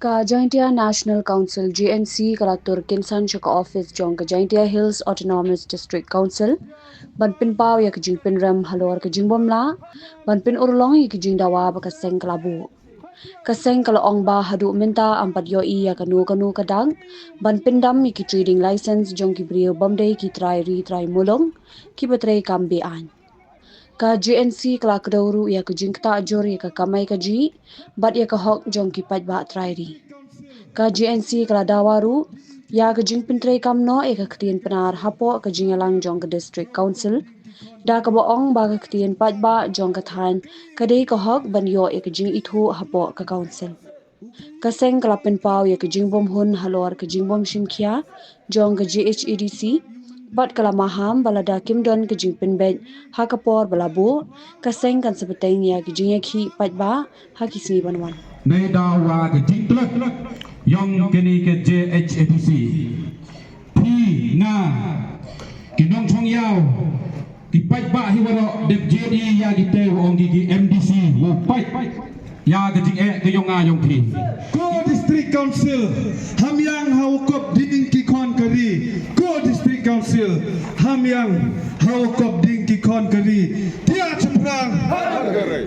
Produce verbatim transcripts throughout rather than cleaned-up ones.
Ka Jaintia National Council, J N C, ka la tur kynsan sha ka office jong ka Jaintia Hills Autonomous District Council ban pynpaw ïa ka jingpynrem halor ka jingbym lah ban pynurlong ïa ka jingdawa ba ka seng ka la buh. Ka seng ka la ong ba haduh mynta ym pat ïohi ïa kano kano ka dak ban pyndam ïa ki trading license jong ki briew bym dei ki trai ri trai mulong kiba trei kam be-aiñ. Ka J N C ka la kdew ruh ïa ka jingktah jur ïa ka kamai kajih bad ïa ka hok jong ki paidbah trai ri. Ka J N C ka la dawa ruh ïa ka jingpyntreikam noh ïa ka ktien Pnar hapoh ka jingïalang jong ka District Council, da kaba ong ba ka ktien paidbah jong ka thaiñ ka dei ka hok ban ïoh ïa ka jingithuh hapoh ka Council. Ka seng ka la pynpaw ïa ka jingbymhun halor ka jingbym shim khia jong ka J H A D C bad ka la maham ba lada kim don ka jingpynbeit ha ka por ba la buh, ka seng kan sa bteng ïa ka jingïakhih paidbah ha ki sngi ban wan. Nai dawa ka jingtlot ïong kane ka J H A D C. Phi nga ki nongchong ïaw, ki paidbah hi waroh dep jied ïa ki te wa ong ki ki M D C wa pait ïa ka jingeh ka ïong nga ïong phi. Ko District Council, ham ïang ha u kop ding ki khon ka ri. Ko District Council, ham ïang ha u kop ding ki khon ka ri. Tiah chaphrang.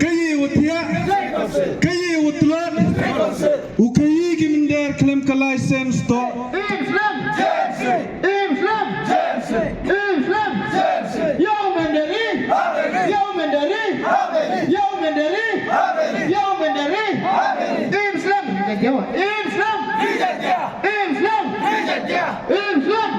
Kayi u tiah. Kayi u tlot. U kayi ki mynder khlem ka license to. Im slem. Im slem. Im slem. Ïa u mynder ri. Ïa u mynder ri. Ïa u mynder ri. Ïa u mynder ri. Im slem. Im slem. Im slem. Im slem.